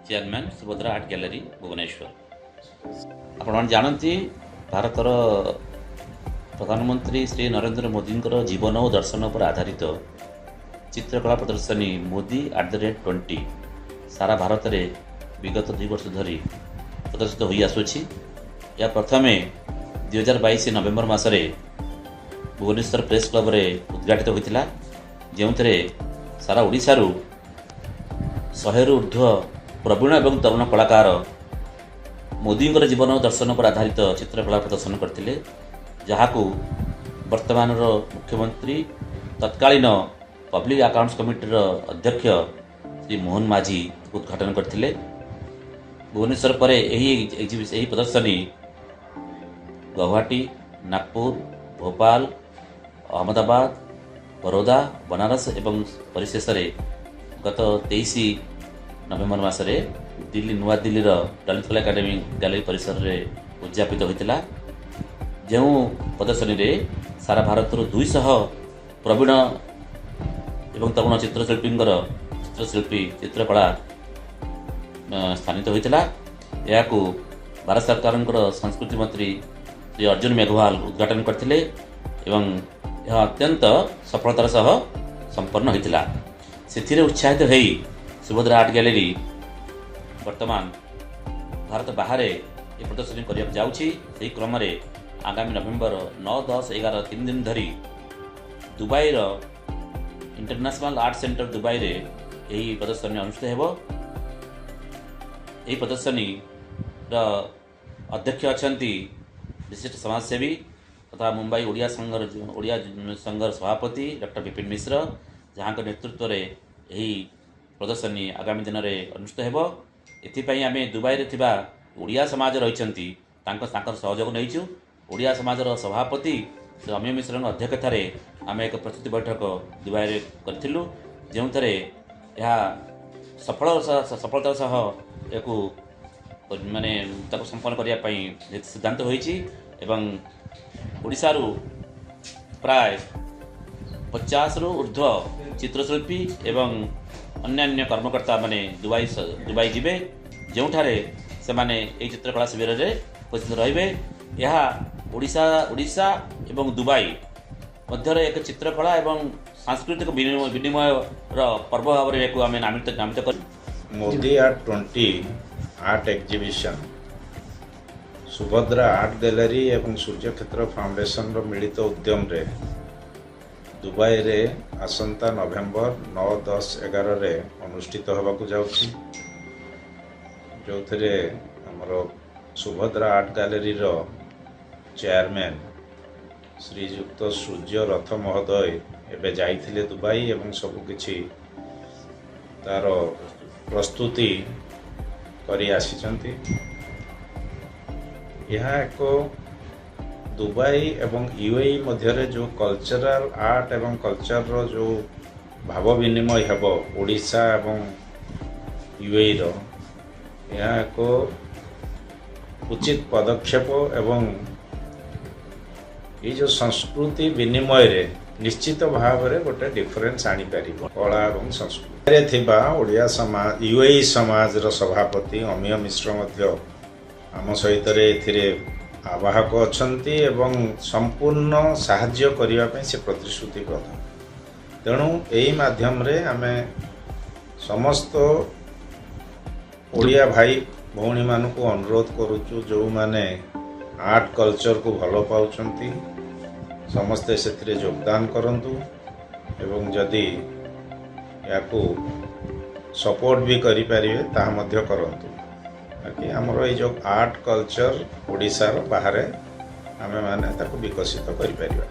Chairman, Subhadra art gallery, Bhubaneswar. ଆପଣମାନେ ଜାଣନ୍ତି, ଭାରତର ପ୍ରଧାନମନ୍ତ୍ରୀ ଶ୍ରୀ ନରେନ୍ଦ୍ର ମୋଦିଙ୍କର ଜୀବନ ଓ ଦର୍ଶନ ଉପରେ ଆଧାରିତ ଚିତ୍ରକଳା ପ୍ରଦର୍ଶନୀ ମୋଦି @20 ସାରା ଭାରତରେ ବିଗତ 2 ବର୍ଷ ଧରି ପ୍ରଦର୍ଶିତ ହୋଇ ଆସୁଅଛି। ଏହା ପ୍ରଥମେ 2022 ନଭେମ୍ବର ମାସରେ ଭୁବନେଶ୍ୱର ପ୍ରେସ୍ କ୍ଲବରେ ଉଦ୍ଘାଟିତ ହୋଇଥିଲା, ଯେଉଁଥିରେ ସାରା ଓଡ଼ିଶାରୁ 100ରୁ ଉର୍ଦ୍ଧ୍ୱ ପ୍ରବୀଣ ଏବଂ ତରୁଣ କଳାକାର ମୋଦିଙ୍କର ଜୀବନ ଓ ଦର୍ଶନ ଉପରେ ଆଧାରିତ ଚିତ୍ରକଳା ପ୍ରଦର୍ଶନ କରିଥିଲେ, ଯାହାକୁ ବର୍ତ୍ତମାନର ମୁଖ୍ୟମନ୍ତ୍ରୀ, ତତ୍କାଳୀନ ପବ୍ଲିକ୍ ଆକାଉଣ୍ଟସ୍ କମିଟିର ଅଧ୍ୟକ୍ଷ ଶ୍ରୀ ମୋହନ ମାଝୀ ଉଦ୍ଘାଟନ କରିଥିଲେ। ଭୁବନେଶ୍ୱର ପରେ ଏହି ପ୍ରଦର୍ଶନୀ ଗୌହାଟୀ, ନାଗପୁର, ଭୋପାଳ, ଅହମ୍ମଦାବାଦ, ବରୋଦା, ବନାରସ ଏବଂ ପରିଶେଷରେ ଗତ 23 ନଭେମ୍ବର ମାସରେ ଦିଲ୍ଲୀ, ନୂଆଦିଲ୍ଲୀର ଲଳିତ କଳା ଏକାଡେମୀ ଗ୍ୟାଲେରୀ ପରିସରରେ ଉଦଯାପିତ ହୋଇଥିଲା, ଯେଉଁ ପ୍ରଦର୍ଶନୀରେ ସାରା ଭାରତରୁ 200 ପ୍ରବୀଣ ଏବଂ ତରୁଣ ଚିତ୍ରଶିଳ୍ପୀଙ୍କର ଚିତ୍ରକଳା ସ୍ଥାନିତ ହୋଇଥିଲା। ଏହାକୁ ଭାରତ ସରକାରଙ୍କର ସଂସ୍କୃତି ମନ୍ତ୍ରୀ ଶ୍ରୀ ଅର୍ଜୁନ ମେଘୱାଲ ଉଦ୍ଘାଟନ କରିଥିଲେ ଏବଂ ଏହା ଅତ୍ୟନ୍ତ ସଫଳତାର ସହ ସମ୍ପନ୍ନ ହୋଇଥିଲା। ସେଥିରେ ଉତ୍ସାହିତ ହୋଇ ସୁଭଦ୍ରା ଆର୍ଟ ଗ୍ୟାଲେରୀ ବର୍ତ୍ତମାନ ଭାରତ ବାହାରେ ଏ ପ୍ରଦର୍ଶନୀ କରିବାକୁ ଯାଉଛି। ସେହି କ୍ରମରେ ଆଗାମୀ ନଭେମ୍ବର 9, 10, 11 3 ଦିନ ଧରି ଦୁବାଇର ଇଣ୍ଟରନ୍ୟାସନାଲ ଆର୍ଟ ସେଣ୍ଟର, ଦୁବାଇରେ ଏହି ପ୍ରଦର୍ଶନୀ ଅନୁଷ୍ଠିତ ହେବ। ଏହି ପ୍ରଦର୍ଶନୀର ଅଧ୍ୟକ୍ଷ ଅଛନ୍ତି ବିଶିଷ୍ଟ ସମାଜସେବୀ ତଥା ମୁମ୍ବାଇ ଓଡ଼ିଆ ସଂଘର ସଭାପତି ଡକ୍ଟର ବିପିନ ମିଶ୍ର, ଯାହାଙ୍କ ନେତୃତ୍ୱରେ ଏହି ପ୍ରଦର୍ଶନୀ ଆଗାମୀ ଦିନରେ ଅନୁଷ୍ଠିତ ହେବ। ଏଥିପାଇଁ ଆମେ ଦୁବାଇରେ ଥିବା ଓଡ଼ିଆ ସମାଜ ରହିଛନ୍ତି, ତାଙ୍କର ସହଯୋଗ ନେଇଛୁ। ଓଡ଼ିଆ ସମାଜର ସଭାପତି ଶ୍ରୀ ଅମୀୟ ମିଶ୍ରଙ୍କ ଅଧ୍ୟକ୍ଷତାରେ ଆମେ ଏକ ପ୍ରସ୍ତୁତି ବୈଠକ ଦୁବାଇରେ କରିଥିଲୁ, ଯେଉଁଥିରେ ଏହା ସଫଳତାର ସହ ଏହାକୁ ମାନେ ତାକୁ ସମ୍ପନ୍ନ କରିବା ପାଇଁ ସିଦ୍ଧାନ୍ତ ହୋଇଛି ଏବଂ ଓଡ଼ିଶାରୁ ପ୍ରାୟ 50ରୁ ଉର୍ଦ୍ଧ୍ୱ ଚିତ୍ରଶିଳ୍ପୀ ଏବଂ ଅନ୍ୟାନ୍ୟ କର୍ମକର୍ତ୍ତାମାନେ ଦୁବାଇ ଯିବେ, ଯେଉଁଠାରେ ସେମାନେ ଏହି ଚିତ୍ରକଳା ଶିବିରରେ ଉପସ୍ଥିତ ରହିବେ। ଏହା ଓଡ଼ିଶା ଏବଂ ଦୁବାଇ ମଧ୍ୟରେ ଏକ ଚିତ୍ରକଳା ଏବଂ ସାଂସ୍କୃତିକ ବିନିମୟର ପର୍ବ ଭାବରେ ଏହାକୁ ଆମେ ନାମିତ ନାମିତ କରି Modi at 20 art exhibition Subhadra art gallery ଏବଂ ସୂର୍ଯ୍ୟକ୍ଷେତ୍ର ଫାଉଣ୍ଡେସନର ମିଳିତ ଉଦ୍ୟମରେ ଦୁବାଇରେ ଆସନ୍ତା ନଭେମ୍ବର 9, 10, 11ରେ ଅନୁଷ୍ଠିତ ହେବାକୁ ଯାଉଛି, ଯେଉଁଥିରେ ଆମର ସୁଭଦ୍ରା ଆର୍ଟ ଗ୍ୟାଲେରୀର ଚେୟାରମ୍ୟାନ୍ ଶ୍ରୀଯୁକ୍ତ ସୂର୍ଯ୍ୟ ରଥ ମହୋଦୟ ଏବେ ଯାଇଥିଲେ ଦୁବାଇ ଏବଂ ସବୁକିଛି ତାର ପ୍ରସ୍ତୁତି କରି ଆସିଛନ୍ତି। ଏହା ଏକ ଦୁବାଇ ଏବଂ ୟୁଏଇ ମଧ୍ୟରେ ଯେଉଁ କଲଚରାଲ ଆର୍ଟ ଏବଂ କଲଚରର ଯେଉଁ ଭାବ ବିନିମୟ ହେବ ଓଡ଼ିଶା ଏବଂ ୟୁଏଇର, ଏହା ଏକ ଉଚିତ ପଦକ୍ଷେପ ଏବଂ ଏଇ ଯେଉଁ ସଂସ୍କୃତି ବିନିମୟରେ ନିଶ୍ଚିତ ଭାବରେ ଗୋଟେ ଡିଫରେନ୍ସ ଆଣିପାରିବ କଳା ଏବଂ ସଂସ୍କୃତିରେ ଥିବା ଓଡ଼ିଆ ସମାଜ, ୟୁଏଇ ସମାଜର ସଭାପତି ଅମୀୟ ମିଶ୍ର ମଧ୍ୟ ଆମ ସହିତରେ ଏଥିରେ ଆବାହକ ଅଛନ୍ତି ଏବଂ ସମ୍ପୂର୍ଣ୍ଣ ସାହାଯ୍ୟ କରିବା ପାଇଁ ସେ ପ୍ରତିଶ୍ରୁତିବଦ୍ଧ। ତେଣୁ ଏହି ମାଧ୍ୟମରେ ଆମେ ସମସ୍ତ ଓଡ଼ିଆ ଭାଇ ଭଉଣୀମାନଙ୍କୁ ଅନୁରୋଧ କରୁଛୁ, ଯେଉଁମାନେ ଆର୍ଟ କଲଚରକୁ ଭଲ ପାଉଛନ୍ତି, ସମସ୍ତେ ସେଥିରେ ଯୋଗଦାନ କରନ୍ତୁ ଏବଂ ଯଦି ଏହାକୁ ସପୋର୍ଟ ବି କରିପାରିବେ, ତାହା ମଧ୍ୟ କରନ୍ତୁ, ବାକି ଆମର ଏଇ ଯେଉଁ ଆର୍ଟ କଲଚର ଓଡ଼ିଶାର ବାହାରେ ଆମେମାନେ ତାକୁ ବିକଶିତ କରିପାରିବା।